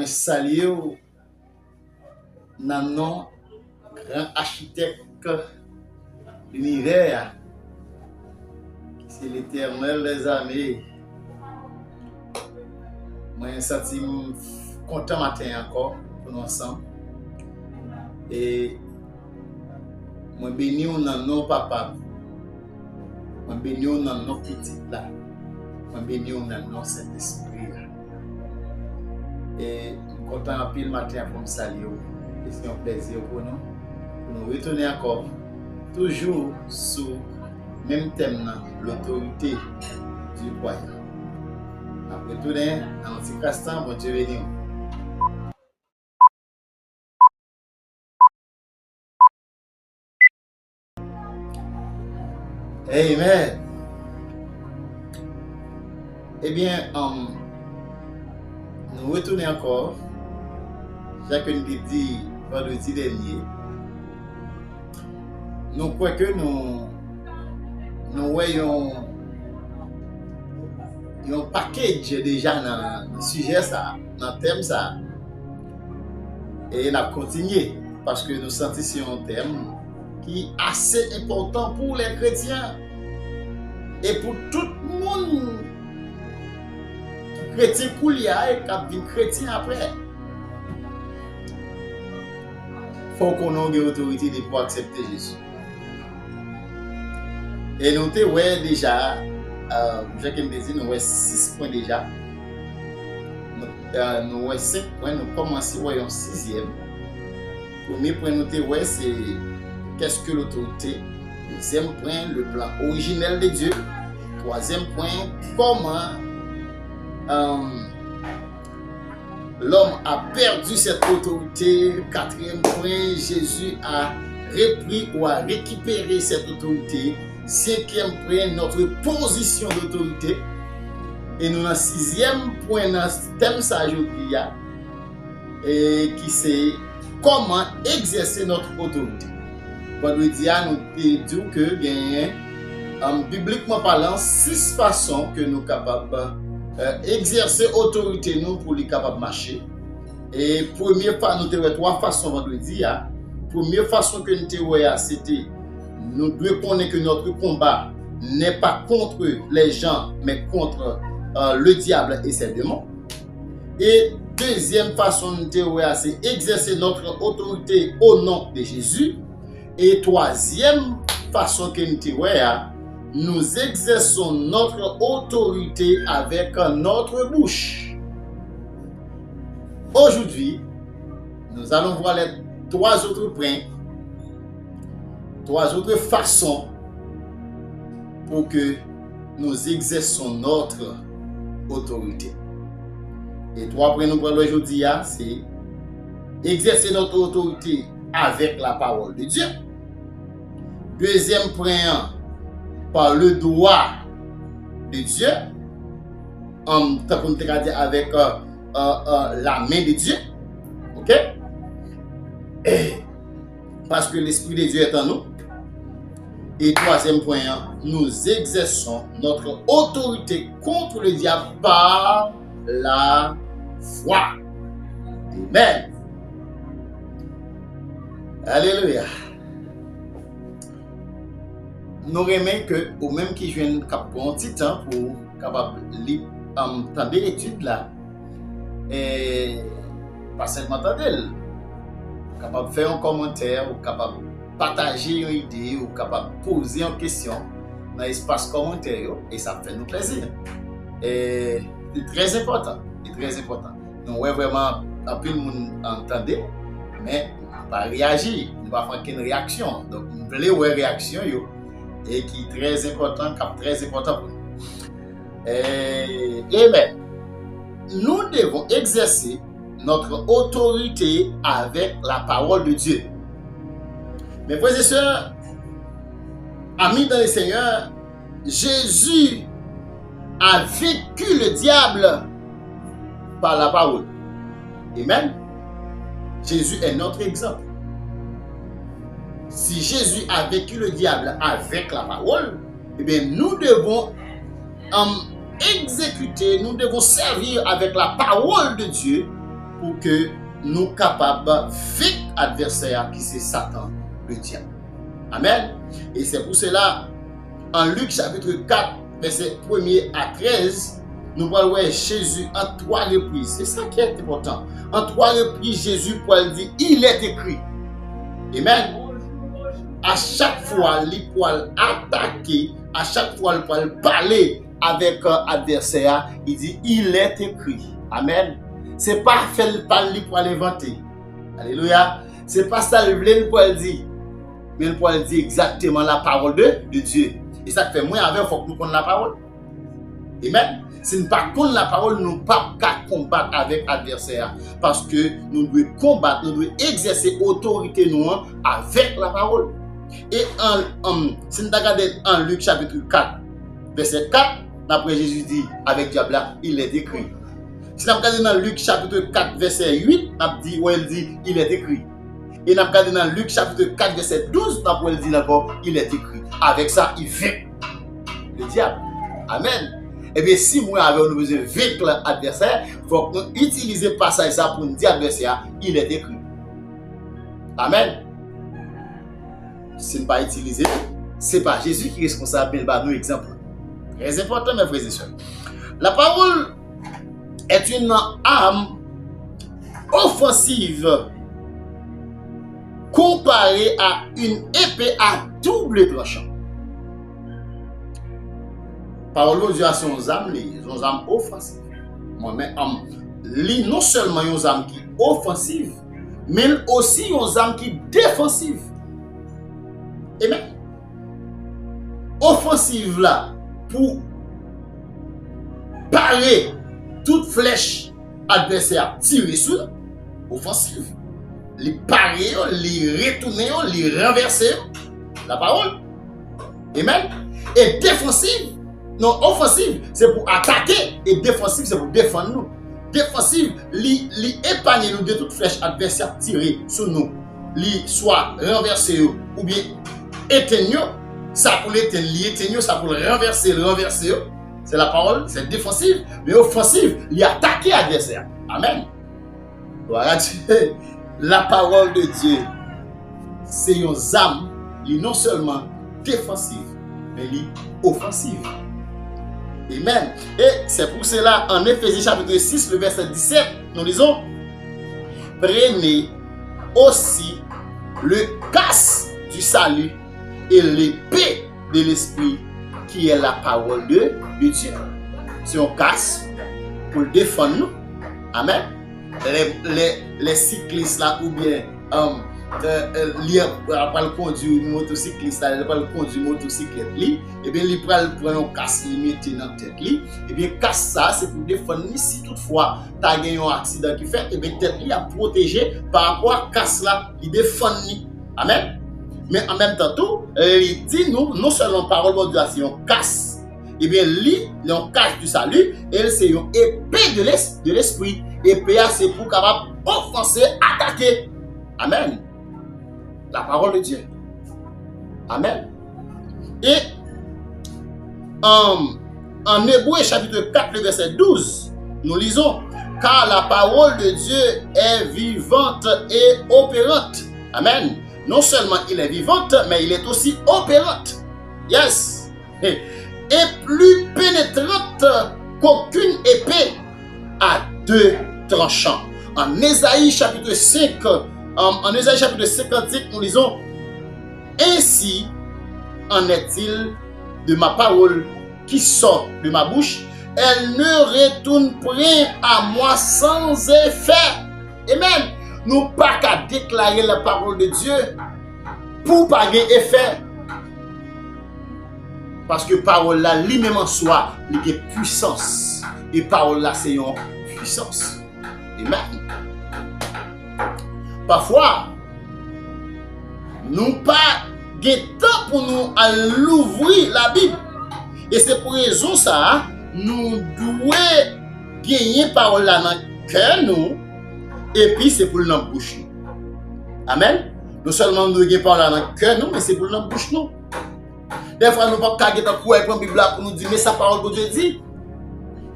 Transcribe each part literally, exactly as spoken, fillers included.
Salye w nan non gran achitèk linivè a, ki se Letènèl dèzame. Mwen santi m kontan maten an ankò pou nou ansanm. E mwen beni w nan non Papa m. Mwen beni w nan non Pitit la. Mwen beni w nan non Sentespri a. E m kontan anpil maten an pou m salye w. E se yon plèzi pou nou, pou nou retounen ankò, toujou sou menm tèm nan, l'autorité du croyant. N ap retounen nan yon ti kras tan, Bondye beni w. Amen. Ebyen, um, nou retounen ankò. Jan ke n te di vandredi dènye, nou kwè ke nou, nou wè yon, yon package deja nan, nan sijè sa, nan tèm sa. E n ap kontinye, paske nou santi se yon tèm ki ase enpòtan pou lè kretyen e pou tout moun ki kretyen koulye a e k ap vin kretyen apre. Fò w konnen w gen otorite depi w aksepte Jezi. E nou te wè deja, euh, jan ke m te di, nou wè sis pwen deja. Nou, euh, nou wè senk pwen, nou kòmanse wè yon sizyèm. Premye pwen nou te wè se qu'est-ce que l'autorité? Dezyèm pwen, le plan originel de Dieu. Twazyèm pwen, kòman, euh, l'homme a perdu cette autorité. Quatrième point, Jésus a repris ou a récupéré cette autorité. Cinquième point, notre position d'autorité. E nou nan sizyèm pwen nan tèm sa jodi a, e ki se kòman egzèse notre autorité. Vandredi a, nou te di w ke genyen, um, biblikman palan, sis fason ke nou kapab, euh, egzèse otorite nou pou li kapab mache. E premye fa, nou te wè twa fason vandredi a. Premye fason ke nou te wè a, se te, nou dwe konnen ke notre combat n'est pas contre les gens, mais contre, euh, le diable et ses démons. E dezyèm fason nou te wè a, se egzèse notre autorité au nom de Jésus. E twazyèm fason ke nou te wè a, nous exerçons notre autorité avec notre bouche. Aujourd'hui, nous allons voir les trois autres points, trois autres façons pour que nous exerçons notre autorité. E twa pwen nou pral wè jodi a, se exercer notre autorité avec la parole de Dieu. Dezyèm pwen an, par le doigt de Dieu. Um, tankou nou te ka di avec, euh, euh, euh, la main de Dieu. OK? E, parce que l'Esprit de Dieu est en nous. E twazyèm pwen an, nous exerçons notre autorité contre le diable par la foi. Amen. Alelouya. Nou renmen ke ou menm ki jwenn k ap pran yon ti tan pou kapab li, um, tande etid la, e pa sèlman tande l, ou kapab fè yon kòmantè, ou kapab pataje yon ide, ou kapab poze yon kesyon nan espas kòmantè yo, e sa ap fè nou plezi. E li trè enpòtan, li trè enpòtan. Nou wè vrèman anpil moun, um, tande, men nou pa reyaji, nou pa fè okenn reyaksyon. Donk, m vle wè reyaksyon yo, e ki trè enpòtan, k ap trè enpòtan pou nou. E, amen. Nous devons exercer notre autorité avec la parole de Dieu. Mes frères et sœurs, amis dans le Seigneur, Jésus a vaincu le diable par la parole. Amen. Jésus est notre exemple. Si Jésus a vaincu le diable avec la parole, eh bien, nous devons, euh, exécuter, nous devons servir avec la parole de Dieu pou ke nou kapab venk advèsè a ki se Satan, le dyab. Amèn. E se pou sela, an Lik chapit kat, vèsè premye a trèz, nou pral wè Jezi an twa repriz. Se sa ki enpòtan. An twa repriz, Jezi pral di, "Il est écrit." Amèn. A chak fwa li pral atake, a chak fwa li pral pale avèk, euh, advèsè a, li di, "Il est écrit." Amèn. Se pa fè l pa l li pral envante. Alelouya. Se pa sa l vle l pral di. Men l pral di egzakteman la parole de, de Dieu. E sa k fè mwen avè w fòk nou konn la parole. Amèn. Si n pa konn la parole, nou p ap ka konbat avèk advèsè a. Paske nou dwe konbat, nou dwe egzèse otorite nou an avèk la parole. E an, an, si n ta gade an Lik chapit kat, vèsè kat, n ap wè Jezi di avèk dyab la, "Il est écrit." Si n ap gade nan Lik chapit kat, vèsè uit, n ap di, wè l di, "Il est écrit." E n ap gade nan Lik chapit kat, vèsè douz, n ap wè l di l ankò, "Il est écrit." Avèk sa, li venk le dyab. Amèn. Ebyen, si mwen avè w nou bezwen venk advèsè, fòk nou itilize pasaj sa pou n di advèsè a, "Il est écrit." Amèn. Si n pa itilize l, se pa Jezi ki responsab, men l ba nou egzanp la. Très important, mes frères et sœurs. La parole est une arme offensive comparée à une épée à double tranchant. Pawòl Bondye a se yon zam li ye, se yon zam ofansiv. Mwen men, um, li non sèlman yon zam ki ofansiv, men l osi yon zam ki defansiv. Amen. Ofansiv la pou pare tout flèch advèsè a ap tire sou yo. Ofansiv. Li pare yo, li retounen yo, li ranvèse yo. La pawòl. Amen. E defansiv, non, ofansiv, se pou atake, e defansiv, se pou defann nou. Defansiv, li, li epanye nou de tout flèch advèsè ap tire sou nou. Li swa ranvèse yo, oubyen etenn yo, sa pou l etenn, li etenn yo, sa pou l ranvèse, l ranvèse yo. Se la pawòl, se defansiv, men ofansiv, li atake advèsè a. Amen. Gloire à Dieu. La parole de Dieu, se yon zam, li non sèlman defansiv, men li ofansiv. Amen. Et c'est pour cela, en Éphésiens chapitre six, le verset dix-sept, nous lisons, prenez aussi le casque du salut et l'épée de l'esprit, qui est la parole de, de Dieu. Se yon kas pou l defann nou. Amen. Lè, lè, lè siklis la oubyen, um, euh, euh, li ap, ap pral kondwi motosiklis la, lè l pral kondwi motosiklèt li, ebyen li pral pran yon kas li mete nan tèt li. Ebyen kas sa se pou defann li si toutfwa ta gen yon aksidan ki fèt, ebyen tèt li ap pwoteje pa rapò a kas la, li defann li. Amen. Men an menm tan tou, li di nou, non sèlman pawòl Bondye a se yon kas, ebyen li, yon kas du salut, e l se yon epe de l'es-, de l'esprit. Epe a se pou kapab ofanse, atake. Amen. La parole de Dieu. Amen. Et en, en Hébreux chapitre quatre, le verset douze, nous lisons, car la parole de Dieu est vivante et opérante. Amen. Non seulement il est vivante, mais il est aussi opérante. Yes. Et plus pénétrante qu'aucune épée à deux tranchants. En Ésaïe chapitre cinq, en, en Ésaïe chapitre cinquante-cinq, nous lisons, ainsi en est-il de ma parole qui sort de ma bouche, elle ne retourne point à moi sans effet. Amen. Nou pa ka deklare la parole de Dieu pou pa gen efè. Paske pawòl la, li menm an swa, li gen pwisans. E pawòl la, se yon pwisans. Amen. Pafwa, nou pa gen tan pou nou al louvri Labib. E se pou rezon sa a, nou dwe genyen pawòl la nan kè nou, epi se pou l nan bouch nou. Amen. Non sèlman nou dwe gen pawòl la nan kè nou, men se pou l nan bouch nou. Dèfwa nou p ap ka gentan kouri pran Bib la pou nou di, men sa pawòl Bondye di.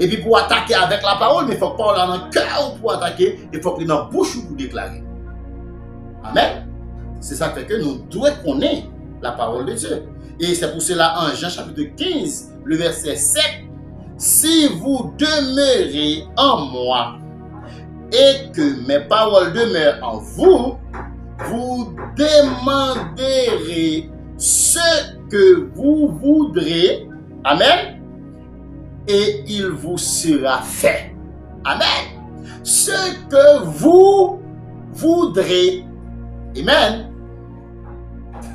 Epi pou atake avèk lapawòl, men fòk pawòl la nan kè ou pou atake, e fòk li nan bouch ou pou deklare. Amèn. Se sa k fè ke nou dwe konnen lapawòl de Dye. E se pou sela, an Jan chapit kenz, le vèsè sèt, si vous demeurez en moi et que mes paroles demeurent en vous, vous demanderez ce que vous voudrez. Amen. Et il vous sera fait. Amen. Ce que vous voudrez. Amen.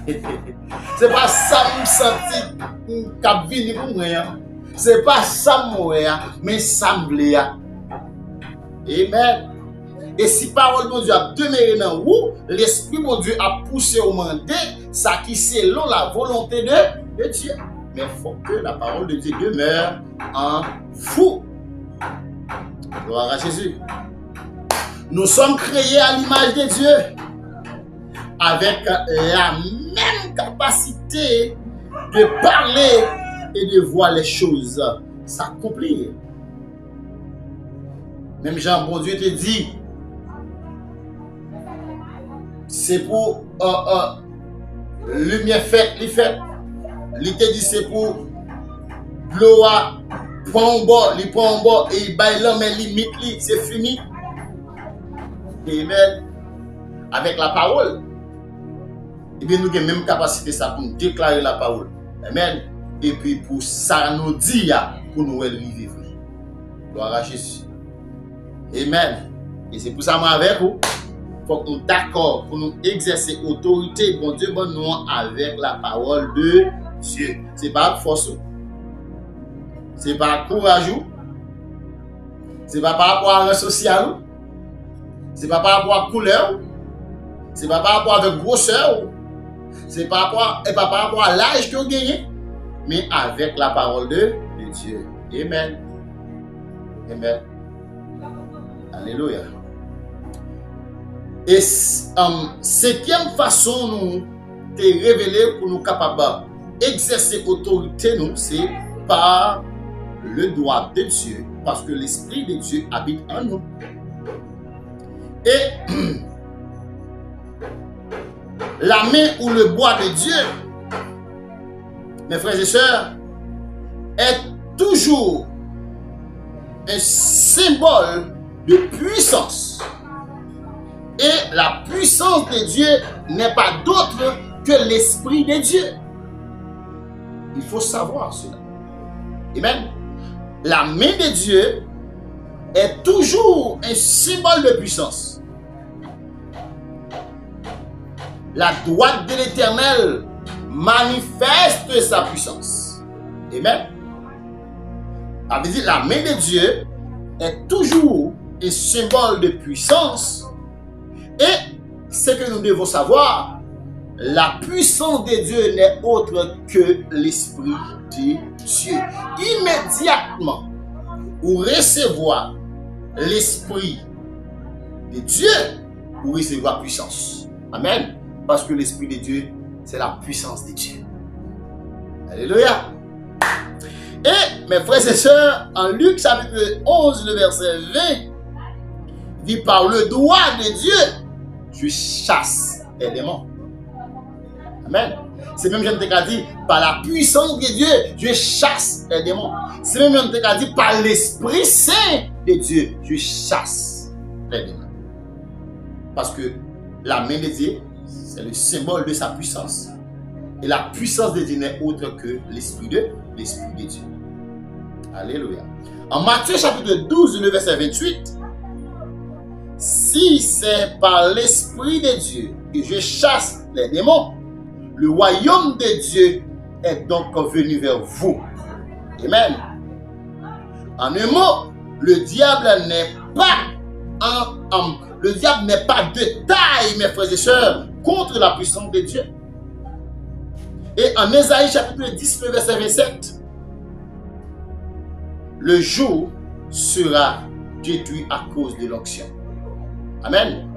Se pa sa m santi k ap vini pou mwen an. Se pa sa m wè a, men sa m vle a. Amen. E si pawòl Bondye ap demere nan ou, Lespri Bondye ap pouse w mande sa ki selon la volonte de, de Dye. Men fòk ke la parole de Dieu demeure en vous. Gloire à Jésus. Nous sommes créés à l'image de Dieu, avec la même capacité de parler et de voir les choses s'accomplir. Menm jan Bondye te di, se pou, euh, euh, limyè fèt, li fèt. Li te di se pou dlo a pran yon bò, li pran yon bò e li bay lanmè limit li, se fini. Amen. Avèk la parole. Ebyen, nou gen menm kapasite sa pou nou deklare la parole. Amen. Epi pou sa nou di a, pou nou wè l rive vre. Gloire à Jésus. Amen. E se pou sa mwen avèk ou, fòk nou dakò pou nou egzèse otorite Bondye ban nou an avèk la parole de Dieu. Se pa ak fòs ou. Se pa ak kouraj ou. Se pa pa rapò a ran sosyal ou. Se pa pa rapò a koulè w. Se pa pa rapò avèk gwosè w. Se pa rapò a, e pa pa rapò a laj ke w genyen, men avèk la parole de, de Dieu. Amen. Amen. Alelouya. E s-, um, senkyèm fason nou te revele pou nou kapab egzèse otorite nou, se pa le dwa de Dye, paske Lespri de Dye abite an nou. E la main ou le bras de Dieu, mes frères et sœurs, est toujours un symbole de puissance. Et la puissance de Dieu n'est pas d'autre que l'Esprit de Dieu. Il faut savoir cela. Amen. La main de Dieu est toujours un symbole de puissance. La droite de l'Éternel manifeste sa puissance. Amen. Sa vle di, la main de Dieu est toujours un symbole de puissance. Et ce que nous devons savoir, la puissance de Dieu n'est autre que l'Esprit de Dieu. Immédiatement, ou resevwa Lespri de Dye, ou resevwa pwisans. Amèn. Paske Lespri de Dye, se la pwisans de Dye. Alelouya. Et, mes frères et sœurs, en Luc chapitre onze, le verset vingt, dit, par le doigt de Dieu, je chasse les démons. Amèn. Se menm jan nou te ka di, par la puissance de Dieu, je chasse les démons. Se menm jan nou te ka di, par l'Esprit Saint de Dieu, je chasse les démons. Parce que la main de Dieu, c'est le symbole de sa puissance. Et la puissance de Dieu n'est autre que l'Esprit de, l'Esprit de Dieu. Alléluia. En Matthieu chapitre douze, le verset vingt-huit, si c'est par l'Esprit de Dieu que je chasse les démons, le royaume de Dieu est donc venu vers vous. Amen. En un mot, le diable n'est pas en, en, le diable n'est pas de taille, mes frères et sœurs, contre la puissance de Dieu. Et en Ésaïe chapitre dix, le verset vingt-sept, le joug sera détruit à cause de l'onction. Amen.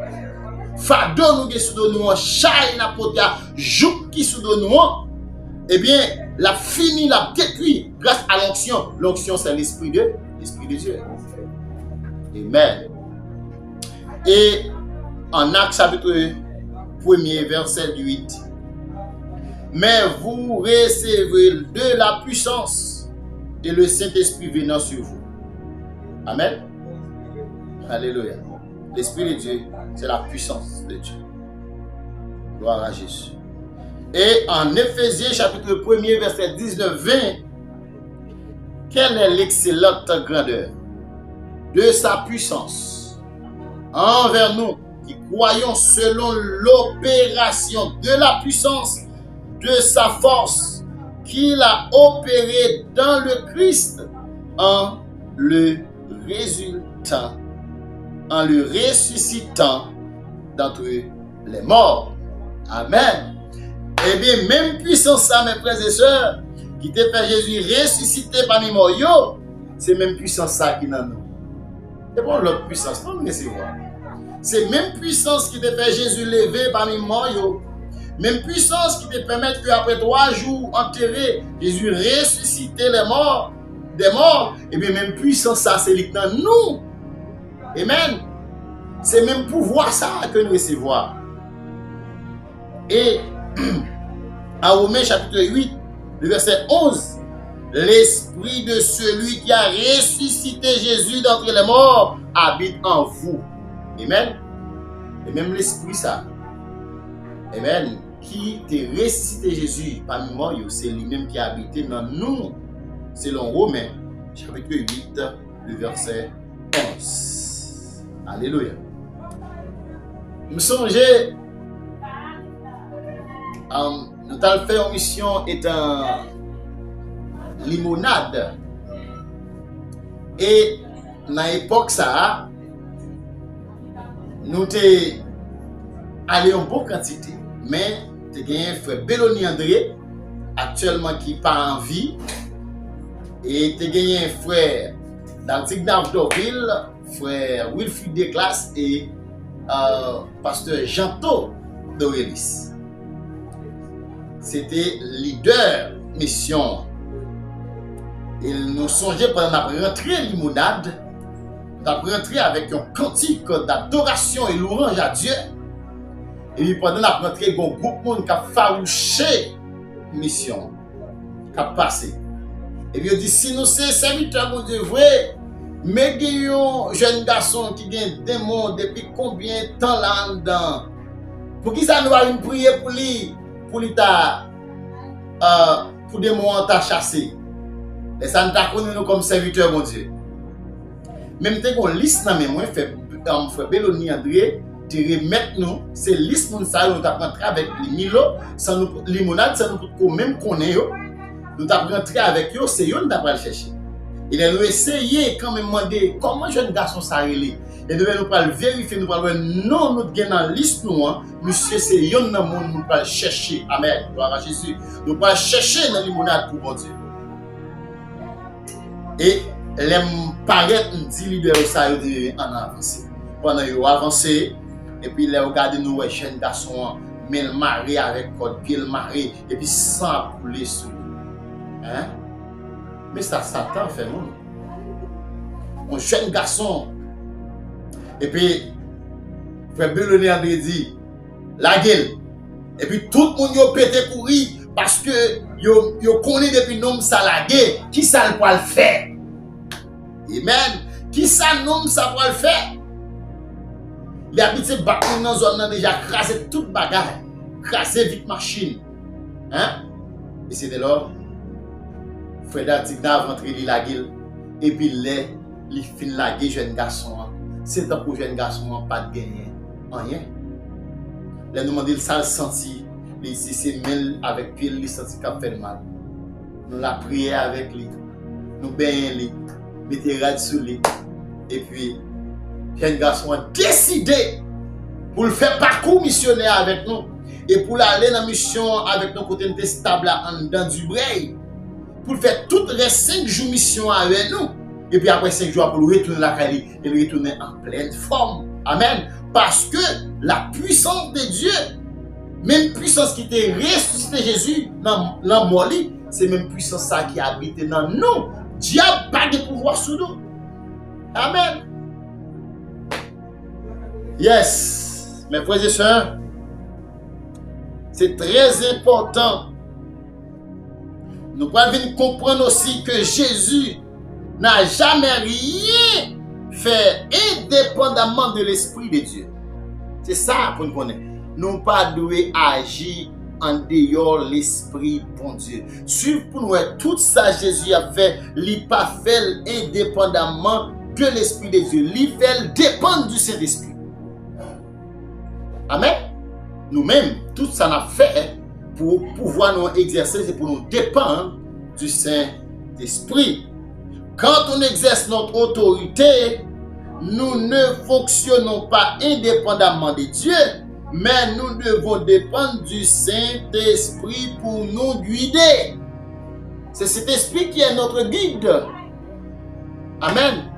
Fado nou gen sou do nou an, chay n ap pote a, jouk ki sou do nou an, ebyen, l ap fini, l ap detwi gras a l'onction. L'onction, c'est l'Esprit de, Lespri de Dye. Amen. E an Ak chapit premye, vèsè uit, mais vous recevrez de la puissance et le Saint-Esprit venant sur vous. Amen. Alelouya. L'Esprit de Dieu, c'est la puissance de Dieu. Gloire à Jésus. Et en Éphésiens chapitre premier, verset dix-neuf, vingt, quelle est l'excellente grandeur de sa puissance envers nous qui croyons, selon l'opération de la puissance de sa force qu'il a opérée dans le Christ en le résultant, en le ressuscitant d'entre les morts. Amen. Ebyen, menm pwisans sa, mes frères et sœurs, ki te fè Jezi resisite pami mò yo, se menm pwisans sa ki nan nou. Se pa yon lòt pwisans non nou resevwa. Se menm pwisans ki te fè Jezi leve pami mò yo. Menm pwisans ki te pèmèt ke apre twa jou antere, Jezi resisite les morts, des morts, ebyen menm pwisans sa se li k nan nou. Amen. Se menm pouvwa sa ke nou resevwa. E en Romains chapitre huit, le verset onze, l'esprit de celui qui a ressuscité Jésus d'entre les morts habite en vous. Amen. E menm lespri sa, amen, ki te resisite Jezi pami mò yo, se li menm ki abite nan nou, selon Romen, chapitre huit, le verset onze. Alelouya. M sonje, um, nou t al fè yon misyon etan Limonad. E nan epòk sa a, nou te ale yon bon kantite. Men, te genyen frè Belony André, aktyèlman ki pa an vi. E te genyen frè Daltignav Dorvil, frè Wilfrid Declasse e euh, pastè Jeanto Dorelis. Se te lidè misyon an. E nou sonje pandan n ap rantre Limonad, n ap rantre avèk yon kantik d'adorasyon e louwanj a Dye. Epi pandan n ap rantre, gon gwoup moun k ap fawouche misyon k ap pase. Epi yo di, si nou se sèvitè Bondye vre, men gen yon jèn gason ki gen denmon depi konbyen tan la anndan. Poukisa nou pa vin priye pou li, pou li ta, euh, pou denmon an ta chase? Lè sa nou ta konnen nou kòm sèvitè Bondye. Men m te gen yon lis nan men mwen, frè, um, frè Belony André te remèt nou, se lis moun sa yo nou t ap rantre avèk li, Milo, san nou, Limonad, san nou potko menm konnen yo. Nou t ap rantre avèk yo, se yo nou ta pral chèche. E lè nou eseye kanmenm mande, kòman jèn gason sa rele? E nou, nou pral verifye, nou pral wè non nou t gen nan lis nou an, misye se yonn nan moun nou pral chèche. Amèn. Glwa a Jezi. Nou pral chèche nan Limonad pou Bondye. E lè m parèt, m di lidè yo sa, yo di, ann avanse. Pandan yo avanse, epi lè yo gade, nou wè jèn gason an, men l mare avèk kòd, pye l mare, epi san ap koule sou li. Hein? Men sa Satan fè moun. Yon jèn gason. Epi frè Belony André di, lage l. Epi tout moun yo pete kouri, paske yo, yo konnen depi nonm sa lage, kisa l pral fè. Amen. Kisa nonm sa pral fè? Li abitye bat moun nan zòn nan deja, kraze tout bagay. Kraze vit machin. Hein? E se de lò, frè Daltignav rantre, li lage l. Epi lè li fin lage jèn gason an, se tankou jèn gason an pa t genyen anyen. Lè nou mande l sa l santi, li di se men l avèk pye l li santi k ap fè l mal. Nou lapriyè avèk li, nou benyen li, mete rad sou li. Epi, jèn gason an deside pou l fè pakou misyonè avèk nou. E pou l ale nan misyon an avèk nou kote n te stab la anndan Dibrèy. Pou l fè tout rès senk jou misyon an avèk nou. Epi apre senk jou a pou l retounen lakay li. E l retounen an plèn fòm. Amèn. Paske la puissance de Dieu, menm pwisans ki te resisite Jezi nan lanmò li, se menm pwisans sa ki abite nan nou. Dyab pa gen pouvwa sou nou. Amen. Yes, mes frères et sœurs, c'est très important. Nou pral vin konprann osi ke Jezi n'a jamais rien fait indépendamment de l'Esprit de Dieu. Se sa pou n konnen. Nou pa dwe aji andeyò Lespri Bondye. Swiv pou n wè tout sa Jezi ap fè, li pa fè l endepandaman de Lespri de Dye. Li fè l depann di Sentespri. Amen. Nou menm, tout sa n ap fè pou pouvwa nou egzèse, se pou nou depann di Sentespri. Quand on exerce notre autorité, nous ne fonctionnons pas indépendamment de Dieu, mais nous devons dépendre du Saint-Esprit pour nous guider. C'est cet esprit qui est notre guide. Amen.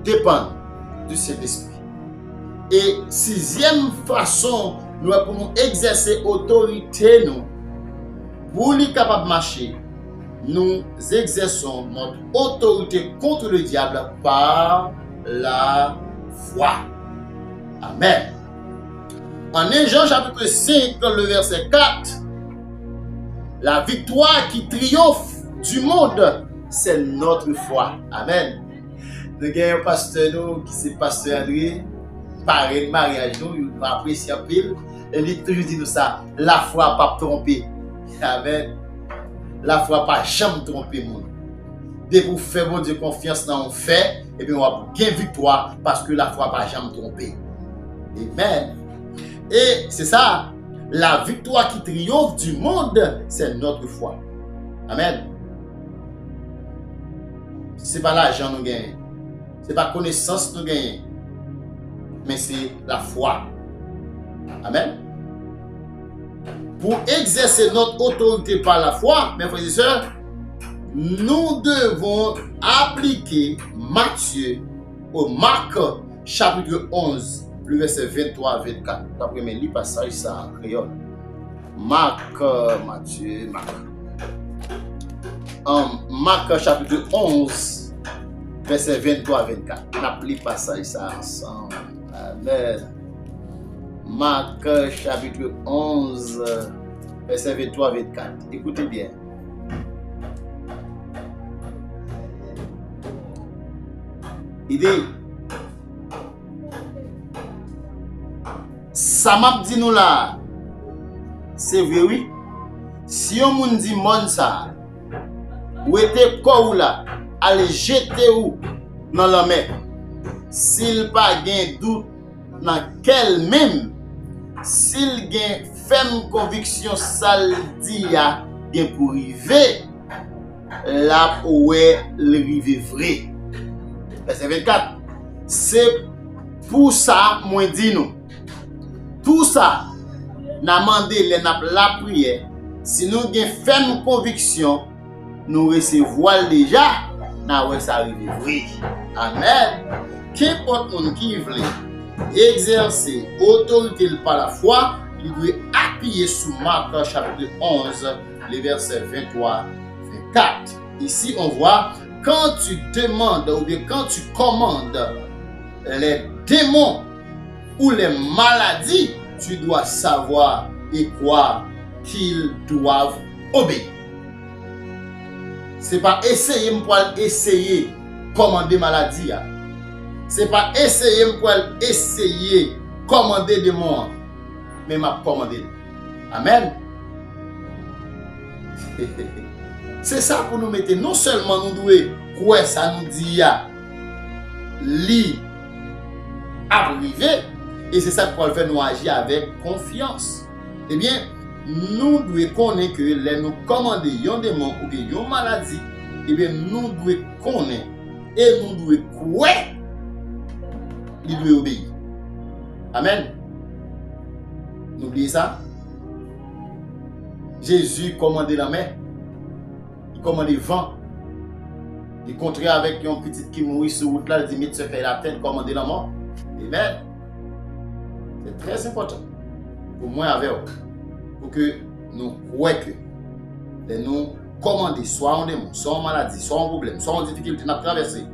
Depann di Sentespri. E sizyèm fason nou wè pou nou egzèse otorite nou, pou li kapab mache, nous exerçons notre autorité contre le diable par la foi. Amen. En un Jean chapitre cinq, le verset quatre, la victoire qui triomphe du monde, c'est notre foi. Amen. Nou gen yon pastè nou ki se pastè André, parenn maryaj nou, nou apresye anpil. E li toujou di nou sa, lafwa p ap twonpe. Amen. Lafwa pa janm twonpe moun. Depi w fè Bondye konfyans nan yon fè, ebyen w ap gen viktwa paske lafwa pa janm twonpe. Amen. E se sa, la victoire qui triomphe du monde, c'est notre foi. Amen. Se pa lajan nou genyen. Se pa konesans nou genyen. Men se lafwa. Amen. Pour exercer notre autorité par la foi, mes frères et sœurs, nous devons appliquer Matthieu, ou Marc, chapitre onze, le verset vingt-trois à vingt-quatre. N ap renmen li pasaj sa an kreyòl. Mak, Matye, Mak. An, Mak chapit onz, vèsè venntwa, vennkat. N ap li pasaj sa ansanm. Amèn. Mak chapit onz, vèsè venntwa, vennkat. Ekoute byen. Li di, sa m ap di nou la a, se vre wi. Si yon moun di mòn sa a, wete kò w la, al jete w nan lanmè, si l pa gen dout nan kè l menm, si l gen fèm konviksyon sa l di a gen pou rive, l ap wè l rive vre. Vèsè vennkat, se pou sa mwen di nou, tou sa n a mande lè n ap lapriyè, si nou gen fèm konviksyon, nou resevwa l deja, n a wè sa rive vre. Amèn. Kenpòt moun ki vle egzèse otorite l pa lafwa, li dwe apiye sou Mak chapit onz, le vèsè venntwa, vennkat. Ici, on voit, quand tu demandes ou bien quand tu commandes les démons ou les maladies, tu dois savoir et croire qu'ils doivent obéir. Se pa eseye m pral eseye kòmande maladi a. Se pa eseye m pral eseye kòmande demon an. Men m ap kòmande l. Amèn. Se sa pou nou mete. Non sèlman nou dwe kwè sa nou di a, li ap rive, e se sa k pral fè nou aji avèk konfyans. Ebyen, nou dwe konnen ke lè nou kòmande yon demon oubyen yon maladi, ebyen, nou dwe konnen e nou dwe kwè li dwe obeyi. Amèn. Nou bliye sa? Jezi kòmande lanmè. Li kòmande van. Li kontre avèk yon pitit ki mouri sou wout la, li di, "Mete ce fait à terre, kòmande lanmò." Amèn. Se trè enpòtan pou mwen avè w, pou ke nou kwè ke lè nou kòmande swa yon demon, swa yon maladi, swa yon pwoblèm, swa yon difikilte n ap travèse,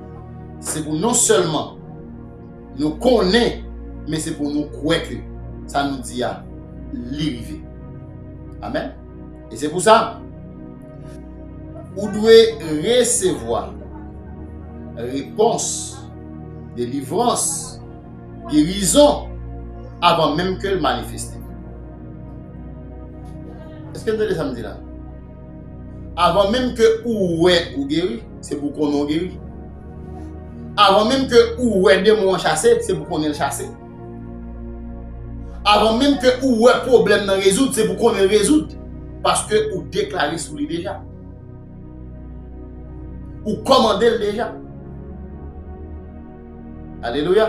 Se pou non sèlman nou konnen, men se pou nou kwè ke sa nou di a, li rive. Amèn. E se pou sa, ou dwe resevwa repons, delivrans, gerizon, avan menm ke l manifeste. Èske n tande sa m di la? Avan menm ke ou wè ou geri, se pou konnen ou geri. Avan menm ke ou wè demon an chase, se pou konnen l chase. Avan menm ke ou wè pwoblèm nan rezoud, se pou konnen l rezoud. Paske ou deklare sou li deja. Ou kòmande l deja. Alelouya.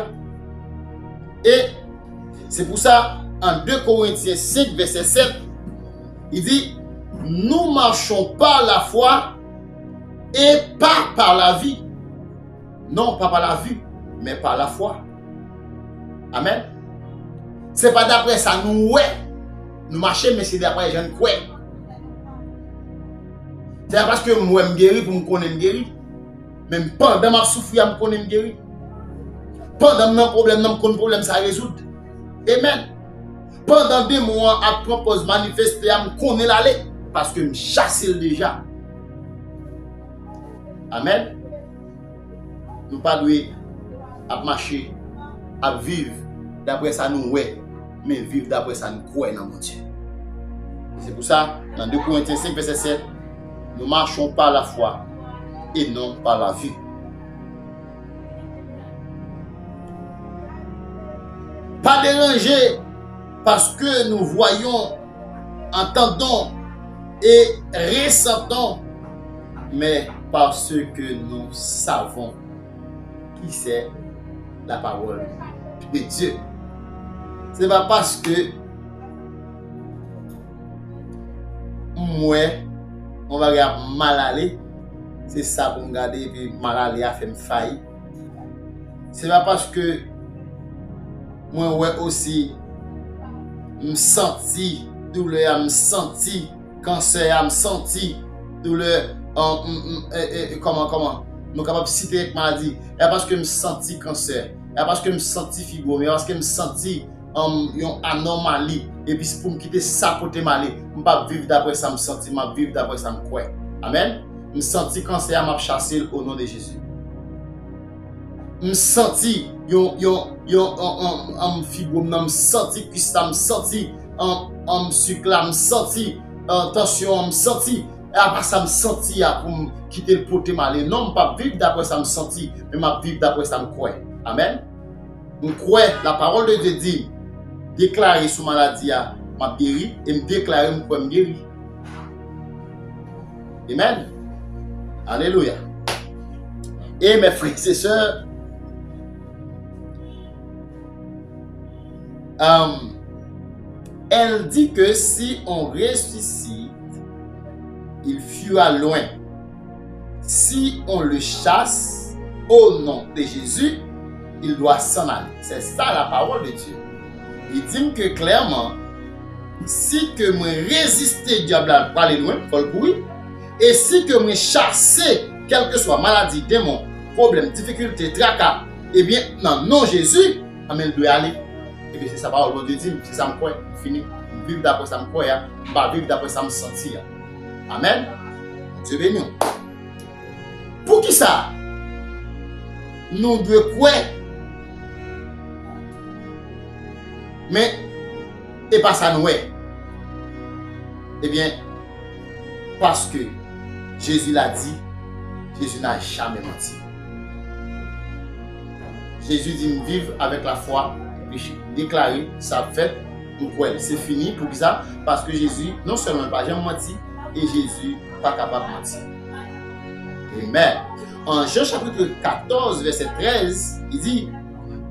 E se pou sa, an de Korentyen senk, vèsè sèt, li di, nous marchons par la foi et pas par la vue. Non, pas par la vue, mais par la foi. Amèn. Se pa daprè sa nou wè, nou mache, men se daprè jan n kwè. Se pa paske m wè m geri pou m konnen m geri. Men pandan m ap soufri a, m konnen m geri. Pandan m nan pwoblèm nan, m konn pwoblèm sa rezoud. Amèn. Pandan demon an ap pran pòz manifeste a, m konnen l ale. Paske m chase l deja. Amèn. Nou pa dwe ap mache, ap viv daprè sa nou wè, men viv daprè sa n kwè nan Bondye. Se pou sa, nan de Korentyen senk, vèsè sèt, nous marchons par la foi et non par la vue. Pas dérangés parce que nous voyons, entendons et ressentons, mais parce que nous savons qui c'est la parole de Dieu. Se pa paske m wè yon bagay ap mal ale, se sa pou m gade epi mal ale a fè m fayi. Se pa paske mwen wè osi, m santi doulè a, m santi kansè a, m santi doulè, an, m, m, e, e, e, kòman, kòman? Nou kapab site kèk maladi. E pa paske m santi kansè, e pa paske m santi fibwòm, e pa paske m santi, an, yon anòmali, epi se pou m kite sa pote m ale. M p ap viv daprè sa m santi, m ap viv daprè sa m kwè. Amèn. M santi kansè a, m ap chase l o non de Jezi. M santi yon, yon, yon, yon, yon, yon fibwòm nan, m santi kwis la, m santi, an, an, sik la, m santi, an, tansyon an, m santi. E apa sa m santi a pou m kite l pote m ale? Non, m p ap viv daprè sa m santi, men m ap viv daprè sa m kwè. Amèn. M kwè, la parole de Dieu di, deklare sou maladi a, m ap geri, e m deklare, m kwè m geri. Amen. Alléluia. Et mes frères et sœurs, euh, elle dit que si on ressuscite, il fuira loin. Si on le chasse au nom de Jésus, il doit s'en aller. C'est ça la parole de Dieu. Li di m ke klèman, si ke mwen reziste dyab la, l prale lwen, fò l kouri. E si ke mwen chase kèlkeswa maladi, demon, pwoblèm, difikilte, traka, ebyen, nan non Jezi, anben, l dwe ale. Ebyen, se sa pawòl Bondye di m, se sa m kwè, m fini. M viv daprè sa m kwè a, m pa viv daprè sa m santi a. Amèn. Bondye beni w. Poukisa nou dwe kwè, men e pa sa n wè? Ebyen, paske Jezi la di, Jezi n'a jamais menti. Jezi di, m viv avèk lafwa, m deklare sa ap fèt, m kwè l. Se fini. Poukisa? Paske Jezi, non sèlman l pa janm manti, e Jezi pa kapab manti. Amen. En Jean chapitre quatorze, verset treize, il dit,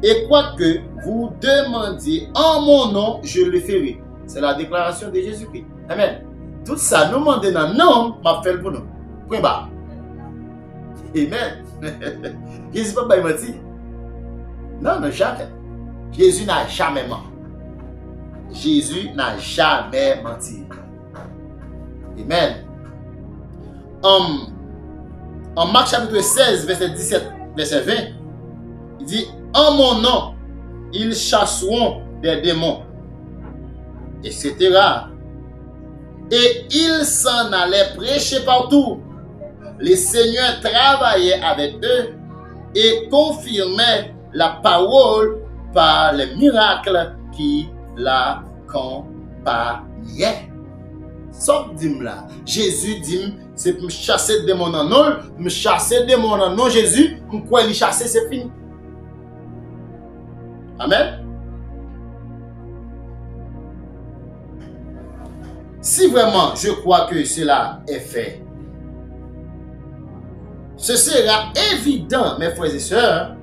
et quoi que vous demandiez en mon nom, je le ferai. C'est la déclaration de Jésus-Christ. Amen. Tout sa nou mande nan non m, m ap fè l pou nou. Pwen ba. Amen. Jezi pa bay manti. Non, non, jamè. Jezi n'a jamais menti. Jezi n'a jamais menti. Amen. An, an Mak chapit sèz, vèsè disèt verset vingt, il dit, en mon nom, ils chasseront des démons, et cetera. Et ils s'en allaient prêcher partout. Le Seigneur travaillait avec eux et confirmait la parole par les miracles qui l'accompagnaient. Sa w di m la? Jezi di m, se pou m chase demon nan non l, m chase demon nan non Jezi, m kwè li chase, se fini. Amen. Si vraiment je crois que cela est fait, ce sera évident, mes frères et sœurs,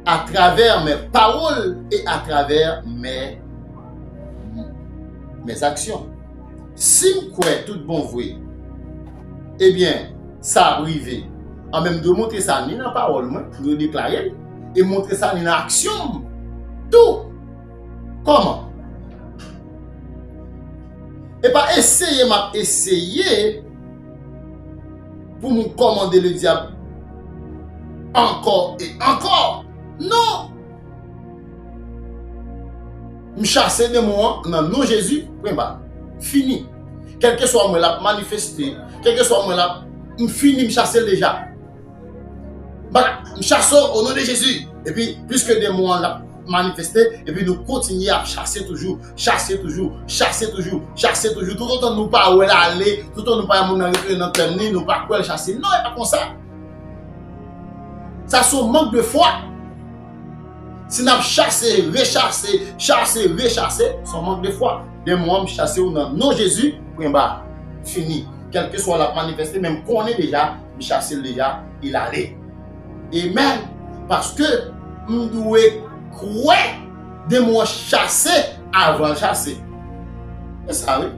à travers mes paroles et à travers mes, mes actions. Si m kwè tout bon vre, ebyen, sa ap rive. An menm dwe montre sa ni nan pawòl mwen, m dwe deklare l, e montre sa ni nan aksyon m tou. Kòman? E pa eseye m ap eseye pou m kòmande ledyab ankò e ankò. Non! M chase demon an nan non Jezi, pwen ba. Fini. Kèlkeswa mwen l ap manifeste, kèlkeswa mwen l ap, m fini, m chase l deja. M pa ka, m chase w o non de Jezi. Epi, piske demon an l ap manifeste, epi nou kontinye ap chase toujou, chase toujou, chase toujou, chase toujou. Toutotan nou pa wè l ale, toutotan nou pa wè moun nan retounen nan tèm li, nou pa kwè l chase. Non, e pa konsa. Sa se yon mank de fwa. Si n ap chase, rechase, chase, rechase, se yon mank de fwa. Demon an, m chase w nan non Jezi, pwen ba. Fini. Kèlkeswa l ap manifeste, men m konnen deja, m chase l deja, il ale. Amen. Paske m dwe kwè demon an chase avan l chase. Se sa, wi.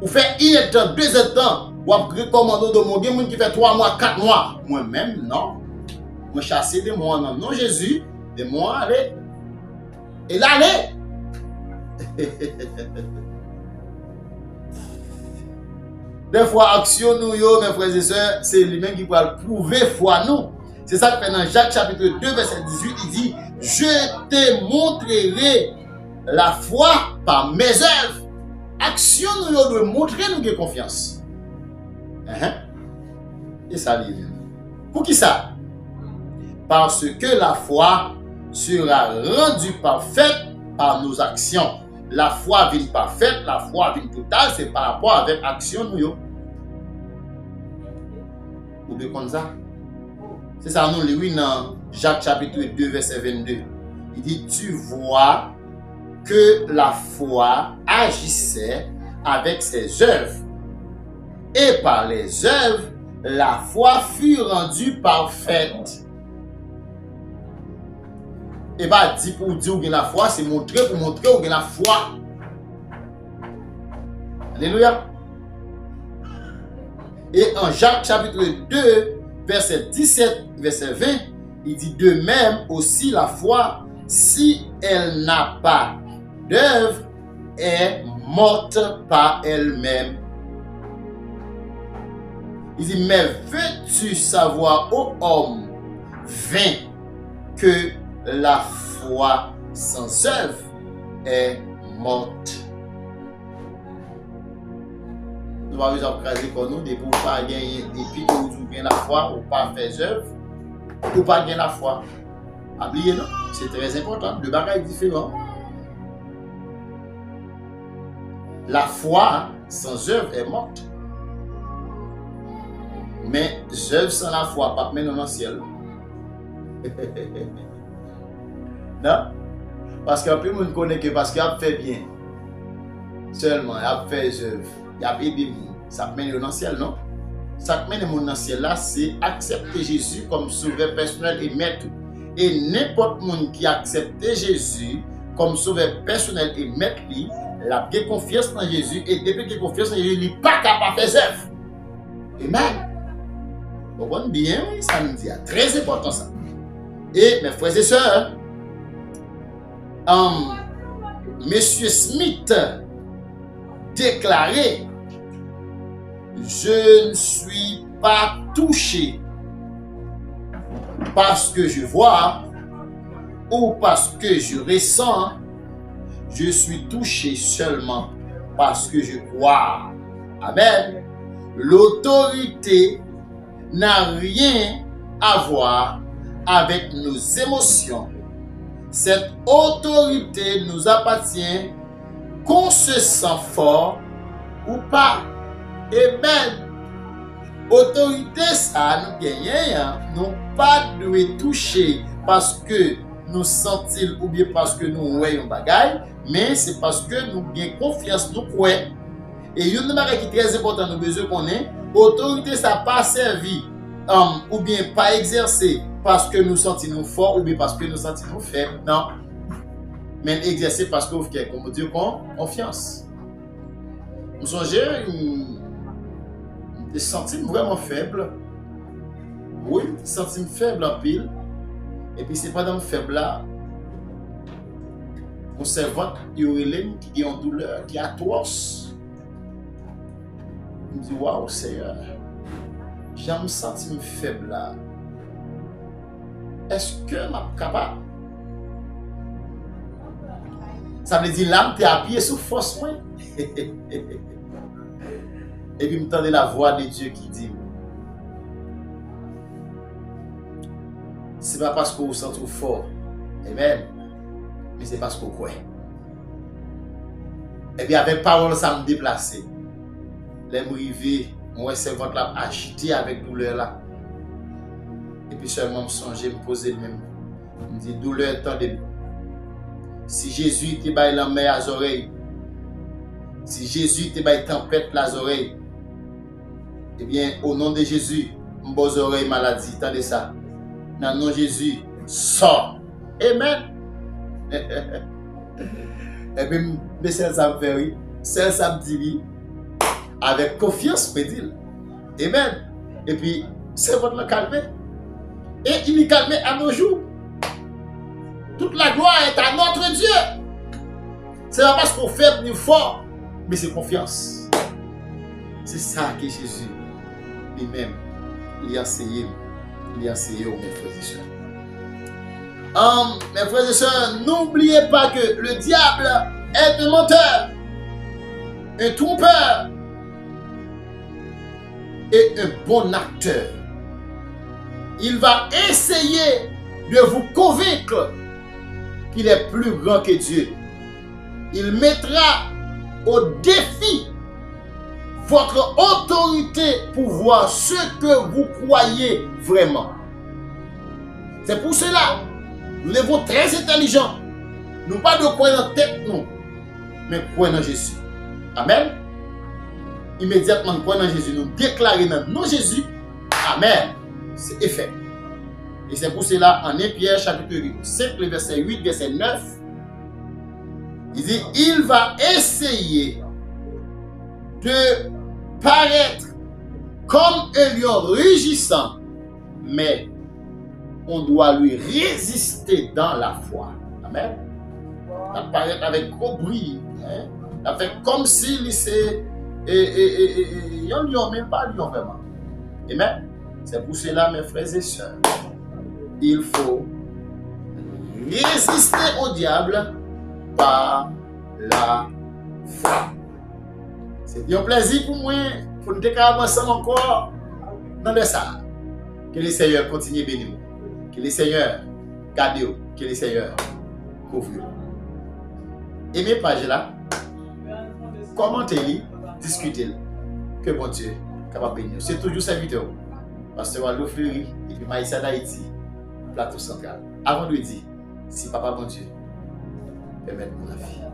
Ou fè inèdtan, dezèdtan, w ap rekòmande w demon. Gen moun ki fè twa mwa, kat mwa. Mwen menm, non. Mwen chase demon an nan non Jezi, demon an ale. E l ale! Dèfwa, aksyon nou yo, mes frères et sœurs, se li menm ki pral pwouve fwa nou. Se sa k fè nan Jak chapit de vèsè dizuit, li di, je te montrerai la foi par mes œuvres. Aksyon nou yo dwe montre nou gen konfyans. Enhen. E sa li ye menm. Poukisa? Parce que la foi sera rendue parfaite par nos actions. Lafwa vin pafèt, lafwa vin total, se pa rapò avèk aksyon nou yo. Ou dwe konn sa. Se sa nou li, wi, nan Jak chapit de vèsè vennde. Li di, tu vois que la foi agissait avec ses œuvres, et par les œuvres, la foi fut rendue parfaite. E pa di pou w di w gen lafwa, se montre pou montre w gen lafwa. Alelouya. E an Jak chapit de, vèsè disèt, vèsè ven, li di, de même aussi la foi, si elle n'a pas d'œuvre, est morte par elle-même. Il dit, mais veux-tu savoir, ô homme vain, que la foi sans œuvre est morte? Nou pa bezwen ap kraze kò nou, depi w pa genyen, depi ke w di w gen lafwa, ou pa fè zèv, ou pa gen lafwa. Pa bliye non, se trè enpòtan, de bagay diferan. La foi sans œuvre est morte. Men zèv san lafwa p ap mennen w nan syèl. Non? Paske anpil moun konnen ke paske y ap fè byen sèlman, y ap fè zèv, y ap ede moun, sa ap mennen yo nan syèl, non? Sa k mennen moun nan syèl la, se aksepte Jezi kòm sovè pèsonèl e mèt ou. E nenpòt moun ki aksepte Jezi kòm sovè pèsonèl e mèt li, l ap gen konfyans nan Jezi, e depi l gen konfyans nan Jezi, li pa ka pa fè zèv. Amen. Konprann byen, wi, sa m di a. Trè enpòtan sa. E, mes frères et sœurs, um, Mesye Smith deklare, Je ne suis pas touché parce que je vois ou parce que je ressens, je suis touché seulement parce que je crois. Amen. L'autorité n'a rien à voir avec nos émotions. Cette autorité nous appartient, qu'on se sent fort ou pas. Amen. Otorite sa a nou genyen an, nou pa dwe touche paske nou santi l oubyen paske nou wè yon bagay, men se paske nou gen konfyans, nou kwè. E youn nan bagay ki trè enpòtan nou bezwen konnen, otorite sa pa sèvi, um, oubyen pa egzèse paske nou santi nou fò oubyen paske nou santi nou fèb, non. Men l egzèse paske w fè, kòm w di, kon, konfyans. M sonje, m, m te santi m vrèman fèb. Wi, m te santi m fèb anpil. Epi se pandan m fèb la, yon sèvant yo rele m ki gen yon doulè ki atwòs. M di, "Waw, Seyè, jan m santi m fèb la, èske m ap kapab?" Sa vle di, la, m te apiye sou fòs mwen. Epi m tande la voix de Dieu ki di m, "Se pa paske w santi w fò, amen, men se paske w kwè." Epi avèk pawòl sa, m deplase. Lè m rive, m wè sèvant la ap ajite avèk doulè la. Epi sèlman m sonje, m poze l men m, m di, "Doulè, tande m. Si Jezi te bay lanmè a zòrèy, si Jezi te bay tanpèt la zòrèy, ebyen, o non de Jezi, m ba w zòrèy maladi, tande sa. Nan non Jezi, sò." Amen. Epi m, men sèl sa m fè, wi. Sèl sa m di, wi. Avèk konfyans, mwen di l. Amen. Epi, sèvant lan kalme. Et il est calmé à nos jours. Toute la gloire est à notre Dieu. Se pa paske w fèb ni fò, men se konfyans. Se sa ke Jezi, li menm, li anseye m, li anseye w, mes frères et sœurs. Um, mes frères et sœurs, n'oubliez pas que le diable est un menteur, un trompeur et un bon acteur. Il va essayer de vous convaincre qu'il est plus grand que Dieu. Il mettra au défi votre autorité pour voir ce que vous croyez vraiment. C'est pour cela, nous devons très intelligents. Nou pa dwe kwè nan tèt nou, men kwè nan Jezi. Amen. Imedyatman nou kwè nan Jezi, nou deklare nan non Jezi. Amen. Se efè. Et c'est pour cela, en un Pierre chapitre cinq, le verset huit, verset neuf, il dit, il va essayer de paraître comme un lion rugissant, mais on doit lui résister dans la foi. Amen. L ap parèt avèk gwo bri, hein? L ap fè kòmsi li se, e, e, e, e, e, yon lyon, men l pa lyon vrèman. Amen. C'est pour cela, mes frères et sœurs, il faut résister au diable par la foi. Se te yon plèzi pou mwen pou n te ka ap ansanm ankò nan lè sa a. Ke le Seyè kontinye beni w. Ke le Seyè gade w. Ke le Seyè kouvri w. Eme paj la, kòmante li, diskite l. Ke Bondye kapab beni w. Se toujou sèvitè w, Pastè Waldo Fleury, depi Mayisad, Ayiti, Plato Santral. A vandredi, si Papa Bondye pèmèt nou lavi.